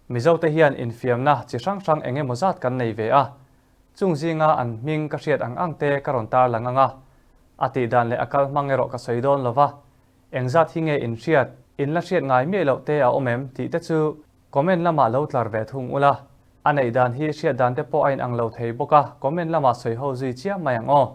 Mizote hian infiamna chi hrang hrang eng emaw zat kan nei ve a, chung zinga an hming ka hriat ang ang te ka rawn tarlang ang a, a tih dan leh a kal hmang erawh ka sawi dawn lo va, eng zat hi nge in hriat, in la hriat ngai miah loh te a awm em tih te chu comment lamah lo tlar ve thung ula, a neih dan hi hriat dan te pawh a inang lo thei bawk a, comment lamah sawi ho zui chiam mai ang aw.